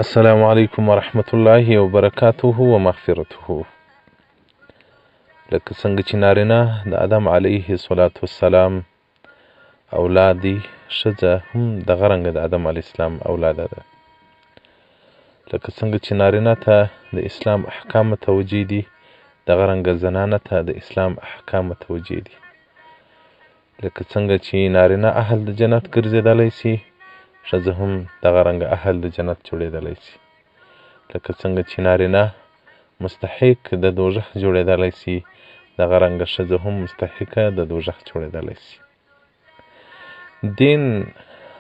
السلام علیکم ورحمت الله وبرکاته ومغفرته. لکه څنګه چې نارینه د آدم علیه الصلاة والسلام اولاد دي، ښځه هم دغه رنګه د آدم علیه السلام اولاده ده. لکه څنګه چې نارینه ته د اسلام احکام متوجه دي، دغه رنګه زنانه ته د اسلام احکام متوجه دي. لکه څنګه چې نارینه اهل د جنت ګرځېدلی سي، ښځه هم دغه رنګه اهل د جنت جوړېدلی سي. لکه څنګه چې نارینه مستحق د دوزخ جوړېدلی سي، دغه رنګه ښځه هم مستحقه د دوزخ جوړېدلی سي. دین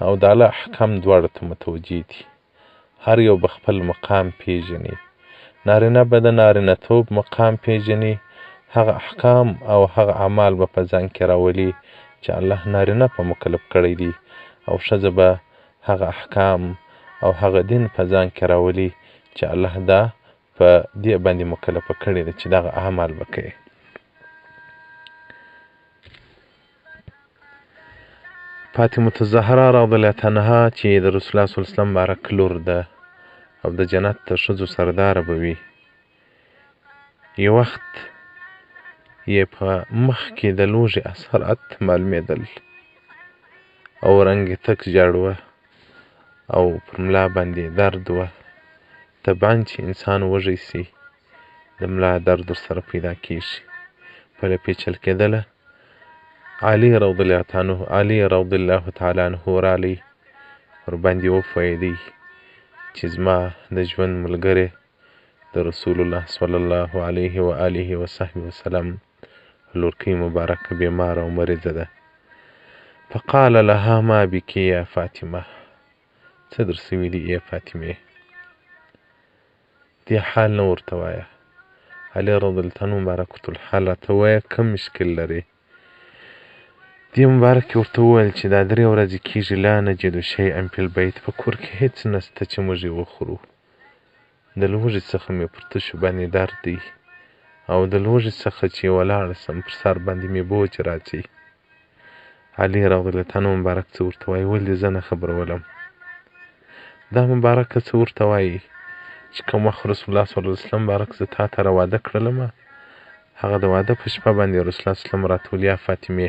او د الله احکام دواړو ته متوجه دي، هر یو به خپل مقام پیژني. نارینه به د نارینه توب مقام پیژني، هغه احکام او هغه اعمال به په ځان کې راولي چې الله نارینه په مکلف کړی دي، او ښځه به هغه احکام او هغه دین په ځان کې راولي چې الله دا په دې باندې مکلفه کړې ده چې دغه اعمال به کوي. فاطمة الزهرا رضی الله عنها چې د رسول الله صلی الله علیه وسلم مبارک لور ده او د جنت د ښځو سرداره به وي، یو وخت یې په مخ کې د لوږې اثرات معلومېدل او رنګ یې تک ژړ وه او پر ملا باندې درد وه. طبعا چې انسان وږی سي د ملا درد ورسره پیدا کیږي. پله پیچل کېدله، علي رضی الله تعالی عنه رالی ورباندې وپوهېدی چې زما د ژوند ملګری د رسول الله صلی الله علیه و آله و صحبه وسلم لورکۍ مبارکه بیماره او مریضه ده. فقال لها ما بك يا فاطمه، څه در سوي دي ای فاطمې؟ دې حال نه ورته وایه. علي رضی الله عنه مبارک ورته حال راته ووایه، کوم مشکل لرې؟ دې مبارک ورته وویل چې دا درې ورځې کېږي لا نجد شیئا فی البیت، په کور کې هېڅ نسته چې موږ یې وخورو. د لوږې څخه مې پر تشو باندې درد دی او د لوږې څخه چې ولاړه سم پر سر باندې مې بوج راځي. علي رضی الله عنه مبارک څه ورته وایي؟ ولې زه نه خبرولم؟ دا مبارکه څه ورته وایي چې کوم وخت رسول الله صلی الله علیه وسلم مبارک زه تا ته راواده کړلمه، هغه د واده په شپه باندې رسول الله صلی الله علیه وسلم راته ویل، یا فاطمې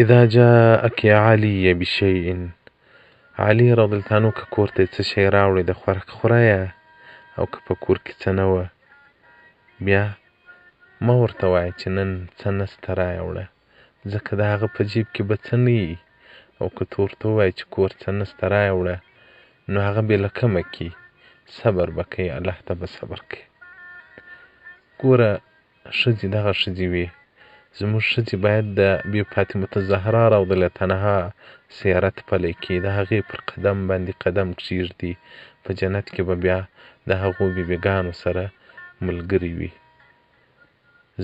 اذا جاءك علي بشيء، علي رضی الله عنه که کور ته څه شی راوړی د خوراک خوره یې، او که په کور کې څه نه وه بیا مه ورته وایه چې نن څه نسته رایې وړه، ځکه د هغه په جیب کې به څه نه وي، او که ته ورته ووایې چې کور څه نسته رایې وړه نو هغه بې له کومه کي. صبر به کوي، الله ته به صبر کوي. ګوره ښځې دغه ښځې وي، زموږ ښځې باید د بې فاطمة الزهرا رضی الله عنها سیرت پلی کړي، د هغې پر قدم باندې قدم کښېږدي، په جنت کې به بیا د هغو بیبیګانو سره ملګري وي.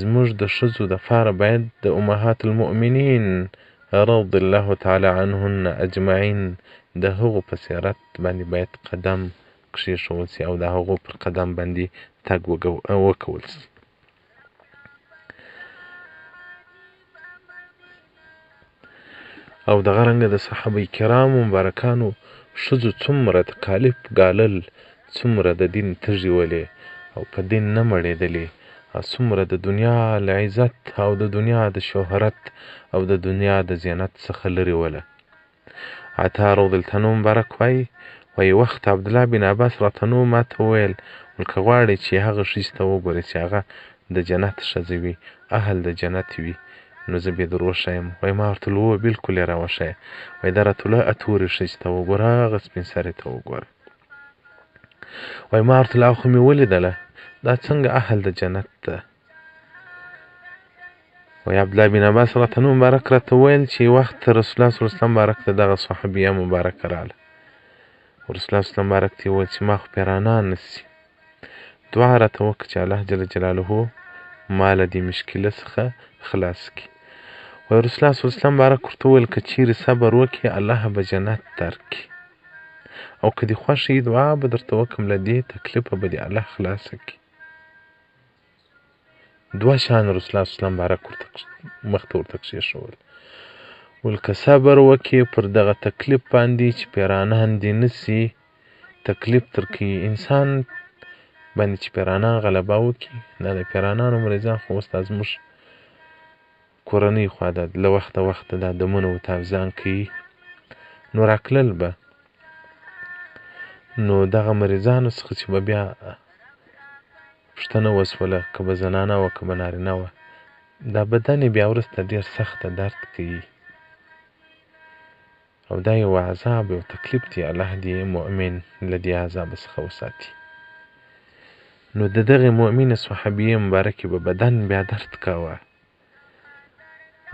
زموږ د ښځو دپاره باید د امهات المؤمنین رضی الله تعالی عنهن اجمعین د هغو په سیرت باندې باید قدم کښېښول سي او د هغو پر قدم باندې تګ وکول سي. او دغه رنګه د صحابه کرامو مبارکانو ښځو څومره تکالیف ګالل، څومره د دین تږي ولې او په دین نه مړېدلې، او څومره د دنیا له عزت او د دنیا د شهرت او د دنیا د زینت څخه لرې وله. عطا رضی الله عنه مبارک وایي، وایي وخت عبدالله بن عباس راته نو ما ته وویل، ول که غواړې چې هغه ښځې ته وګورې چې هغه د جنت ښځه وي، اهل د جنت وي، نو زه به یې در وښایم. وایي ما ورته وویل، هو بلکل یې راوښیه. وایي دا راته وویل، تورې ښځې ته وګوره، هغه سپین سرې ته وګوره. وایي ما ورته وویل، خو مې ولیدله، دا څنګه اهل د جنت ده؟ وایي عبدالله بن عباس راته نو مبارک راته وویل چې وخت رسول الله صلی الله علیه وسلم مبارک ته دغه صحابیه مبارکه راغله. رسول الله صلی الله علیه وسلم مبارک ته یې وویل چې ما خو پیرانا نه سي، دعا راته وکړه چې الله جل جلاله ما له دې مشکله څخه خلاص کړي. وایي رسول الله صلی الله علیه وسلم مبارک ورته وویل، که چیرې صبر وکړې الله به جنت درکړي، او که دې خوښه وي دعا به درته وکړم، له دې تکلیفه به دې الله خلاصه کړي. دوه شیان رسول الله صلی الله علیه وسلم مبارک ورته مخته ورته کښېښول. ول که صبر وکې پر دغه تکلیف باندې چې پیرانان دې نه سي تکلیف درکوي، انسان باندې چې پیرانان غلبه وکړي، دا د پیرانانو مریضان خو اوس دا زموږ کورنۍ خوا ده، له وخته وخته دا دمونه و تاویزان کوي، نو راکلل به. نو دغه مریضانو څخه چې به بیا پوښتنه وسوله، که به زنانه وه که به نارینه وه، دا بدن یې بیا وروسته ډېر سخته درد کوي او دا یو عذاب یو تکلیف دی. الله دې مؤمن له دې عذاب څخه وساتي. نو د دغې مؤمنې صحابیې مبارکې به بدن بیا درد کاوه.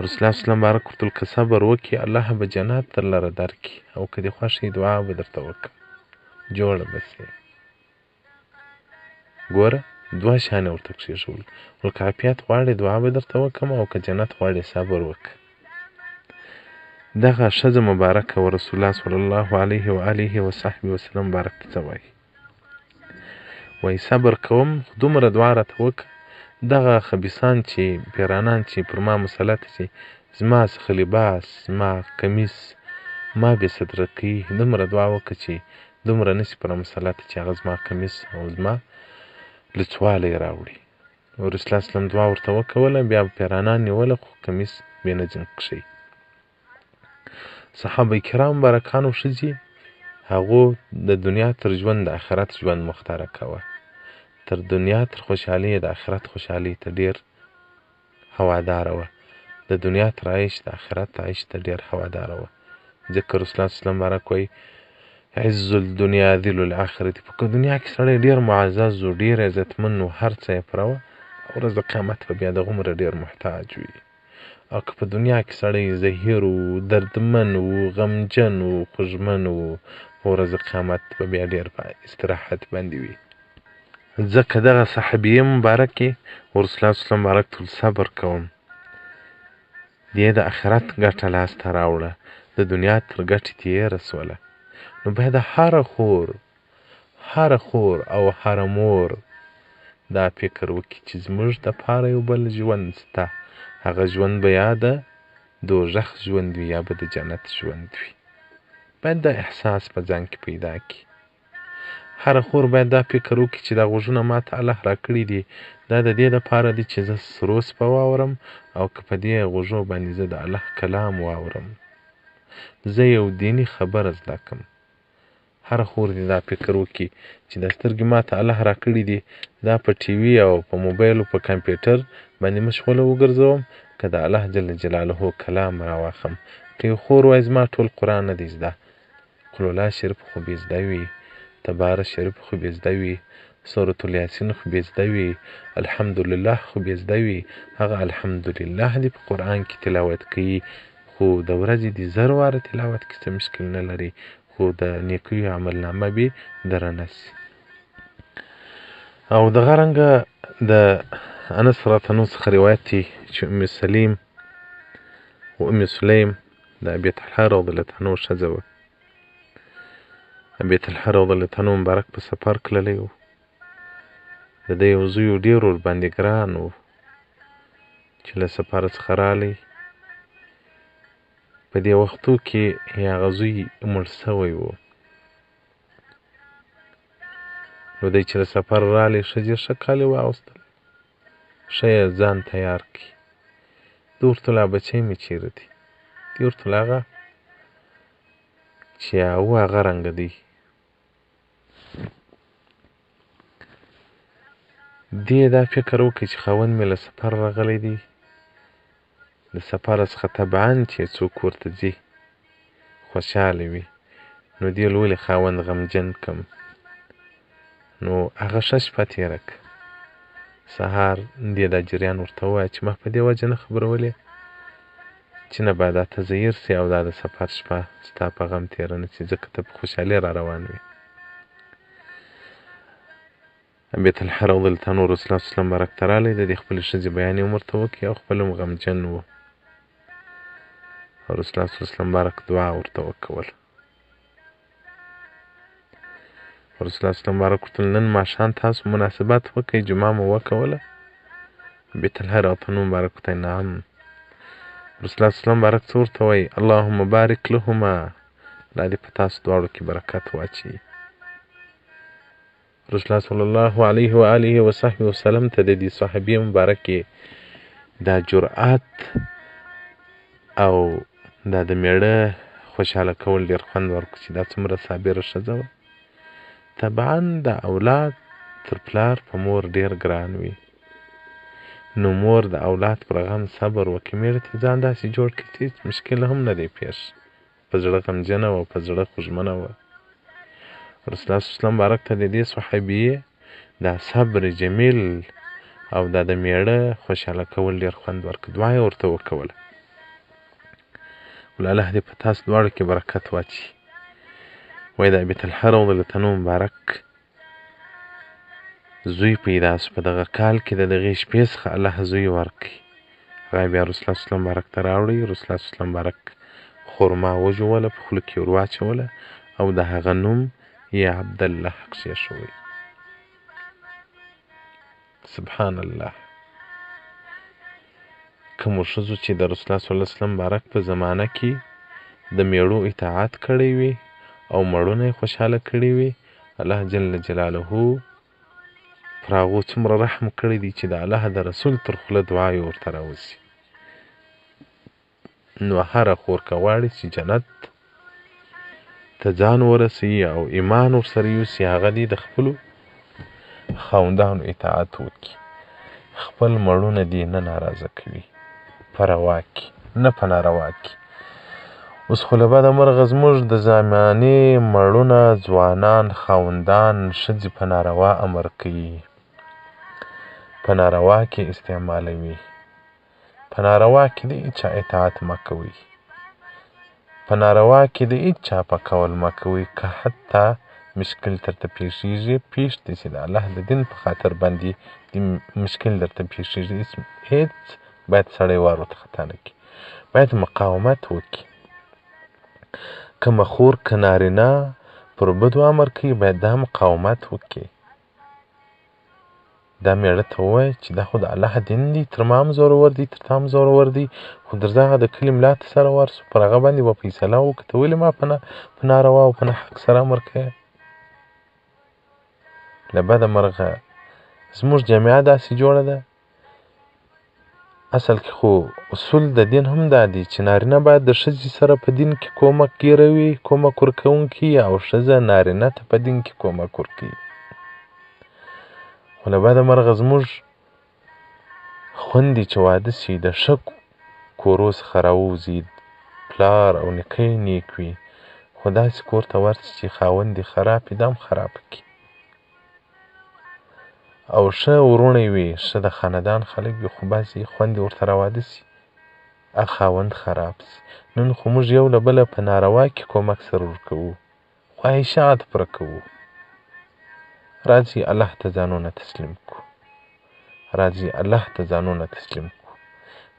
رسول الله صلی الله مبارک ورته که صبر وکړي الله به جنت درلره درکړي، او که دې خوښ وي دعا به درته وکړم جوړه به سې. ګوره دوه شیان یې ورته کښېښول، ول که عافیت غواړې دعا به درته وکړم او که جنت غواړې صبر وکړه. دغه ښځه مبارکه و رسول الله صلی الله علیه و آله و صحبه وسلم مبارک ته څه وایي؟ وایي صبر کوم، خو دومره دعا راته وکړه دغه خبیثان چې پیرانان چې پر ما مسلط شي، زما څخه لباس، زما کمیس ما بې ستره کوي، دومره دعا وکړه چې دومره نه شي پر مسلط چې هغه زما کمیس او زما لوڅوالی راوړي. رسول الله سلم دعا ورته وکوله، بیا پیرانان نیوله خو کمیس بې نه ځین کښی. صحابه کرام مبارکانو ښځې هغو د دنیا تر ژوند د آخرت ژوند مختاره کوه، تر دنیا تر خوشحالۍ د آخرت خوشحالۍ ته ډېر هواداره وه، د دنیا تر عیش د آخرت عیش ته ډېر هواداره وه. ځکه رسول الله صلی الله مبارک وایي عز الدنیا ذل الاخرة، په دنیا کې سړی ډېر معزز و ډېر عزتمن و هر څه یې پوره وه، ورځ د قیامت به بیا دغومره ډېر محتاج وي. او که په دنیا کې سړی زهیر و، دردمن و، غمجن و، خوږمن و، په ورځ د قیامت به بیا ډېر په استراحت باندې وي. ځکه دغه صحابیې مبارکې ورسول الله صلی مبارک ټول صبر کوم، دې د آخرت ګټه لاسته راوړه، د دنیا تر ګټې تېره سوله. نو باید هره خور، هره خور او هره مور دا فکر وکړي چې زموږ دپاره یو بل ژوند شته، هغه ژوند به یا د دوزخ ژوند وي یا به د جنت ژوند وي. باید دا احساس په ځان کې پیدا کړي. هره خور باید دا فکر وکړي چې دا غوږونه ماته الله راکړي دي، دا د دې دپاره دي چې زه سروس په واورم او که په دې غوږو باندې زه د الله کلام واورم، زه یو دیني خبره زده کړم. هره خور دې دا فکر وکړي چې دا سترګې ماته الله راکړي دي، دا په ټي وي او په موبایل او په کمپیوټر باندې مشغوله وګرځوم که د الله جل جلاله کلام راواخم. که یو خور وایي زما ټول قرآن نه دی زده، قل الله شریف خو بې زده وي، تباره شریف خو بې زده وي، سورة الیاسین خو بې زده وي، الحمدلله خو بې زده وي، هغه الحمدلله دې په قرآن کې تلاوت کوي، خو د ورځې دې زر واره تلاوت کې څه مشکل نه لري، خو د نیکیو عملنامه بې درنه سي. او دغه رنګه د انس رضی الله څخه روایت دی چې ام سلیم و ام سلیم د ابي طلحه رضی الله عنه ښځه وه. ابي طلحه رضی الله عنه مبارک په سفر تللی و، د ده یو زوی ډېر ورباندې ګران و، چې له سفر څخه راغلی په دې وختو کې یې هغه زوی مړ سوی و. نو دی چې له سفر راغلی ښځې ښه کالي واغوستل، ښه یې ځان تیار کړي. ده ورته ویل بچی مې چېرې دی؟ دې ورته ویل هغه چې هغه هغه رنګه دی. دې دا فکر وکړ چې خاوند مې له سفر راغلی دی، د سفر څخه طبعا چې څوک ورته ځي خوشحاله وي، نو دې ولې خاوند غمجن کم. نو هغه ښه شپه تېره کړه. سهار دې دا جریان ورته ووایه چې ما په دې وجه نه خبرولې چې نه باید دا ته زهیر سي او دا د سفر شپه ستا په غم تېره نه سي، ځکه ته په خوشحالۍ را روان وې. ابي طلحه رضی الله عنه رسول الله صلی الله علیه وسلم مبارک ته راغلی، د دې خپلې ښځې بیان یې هم ورته وکړي او خپل هم غمجن و. او رسول الله صلی الله علیه وسلم مبارک دعا ورته وکوله. رسول الله صلی الله مبارک ورته نن ماښام تاسو مناسبت وکړئ، جمعه مو وکوله. ابي طلحه رضی الله عنه مبارک ورته نعم. رسول الله صلی الله مبارک څه ورته وایي؟ اللهم بارک لهما، الله دې په تاسو دواړو کې برکت واچوي. رسول الله صلی الله علیه و آله و صحبه وسلم ته د دې صحابي مبارکې دا جرأت او دا د میړه خوشحاله کول ډېر خوند ورکړو چې دا څومره صابره ښځه وه. طبعا دا اولاد تر پلار په مور ډېر ګران وي، نو مور د اولاد پر غم صبر وکړي. مېړه ته ځان داسې جوړ کړي چې هېڅ مشکل هم نه دی پېښ، په زړه غمجنه وه، په زړه خوږمنه وه. رسول الله صلی الله علیه وسلم مبارک ته د دې صحابیې دا صبر جمیل او دا د میړه خوشحاله کول ډېر خوند ورکړ، دعا یې ورته وکوله، ول الله دې په تاسو دواړو کې برکت واچي. وایي د ابي طلحه رضی الله عنه مبارک زوی پیدا سو، په دغه کال کې د دغې شپې څخه الله زوی ورکړي. هغه بیا رسول الله صلی مبارک ته راوړی، رسول الله صلی مبارک خرما وژوله، په خوله کې ور واچوله او د هغه نوم یې عبدالله کښېښوی. سبحان الله. کومو ښځو چې د رسول الله صلی الله علیه وسلم مبارک په زمانه کې د میړو اطاعت کړی وي او مړونه یې خوشحاله کړي وي، الله جل جلاله پر هغو څومره رحم کړی دی چې د الله د رسول تر خوله دعاوې ورته راوځي. نو هره خور که غواړي چې جنت ته ځان ورسوي او ایمان ورسره یوسي، هغه دې د خپلو خاوندانو اطاعت وکړي، خپل مړونه دې نه ناراضه کوي په روا کې، نه په ناروا کې. اوس خو له بده مرغه زموږ د زمانې مړونه، ځوانان، خاوندان ښځې په ناروا امر کوي، په ناروا کې استعمالوي. په ناروا کې د هیچا اطاعت مه کوئ، په ناروا کې د هیچا په قول مه کوئ، که حتی مشکل درته پېښېږي، پېښ دې شي، د الله د دین په خاطر باندې دې مشکل درته پېښېږي، هېڅ باید سړی وار ورته خطا نه کړي، باید مقاومت وکړي. که مخور که نارینه پر بدو امر کوي، باید دا مقاومت وکړي. دا میړه ته ووایه چې دا خو د الله دین دی، تر ما هم زورور دی، تر تا هم زورور دی، خو درځه هغه د کلي ملا ته سره ورسو، پر هغه باندې به فیصله وکړو، ته ولې ما په ناروا او په ناحق سره امر کوې؟ له بده مرغه زموږ جامعه داسې جوړه ده. اصل کې خو اصول د دین هم دا دي چې نارینه باید د ښځې سره په دین کې کومک ګیروي، کومک ورکوونکي، او ښځه نارینه ته په دین کې کومک ورکوي. خو له بده مرغه زموږ خوندې چې واده سي د ښه کورو څخه راووځي، پلار او نیکه یې نیک وي، خو داسې کور ته ورسي چې خاوند یې خراب وي، دا هم خرابه کړي. او ښه وروڼه وي، ښه د خاندان خلک وي، خو بعضې خوندې ورته راواده سي، هغه خاوند خراب سي. نن خو موږ یو له بله په ناروا کې کومک سره ورکوو، خواهشات پوره کوو. راځئ الله ته ځانونه تسلیم کړو، راځئ الله ته ځانونه تسلیم کړو.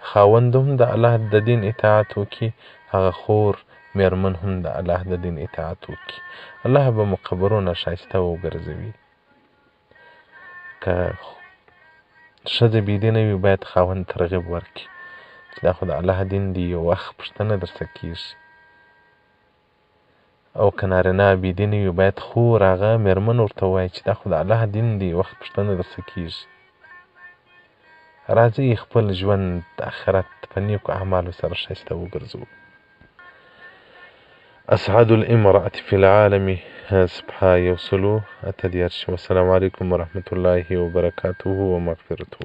خاوند هم د الله د دین اطاعت وکړي، هغه خور میرمن هم د الله د دین اطاعت وکړي، الله به مو قبرونه ښایسته وګرځوي. که ښځه بې دینه وي، باید خاوند ترغیب ورکړي چې دا خو د الله دین دی، یو وخت پوښتنه درڅخه کېږي. او که نارینه بې دینه وي، باید خور هغه میرمن ورته ووایي چې دا خو د الله دین دی، وخت پوښتنه درڅخه کېږي. راځئ خپل ژوند د آخرت په نیکو اعمالو سره ښایسته وګرځوو. اسعد الامرأة في العالم، صفحه 138. والسلام علیکم ورحمة الله وبرکاته ومغفرته.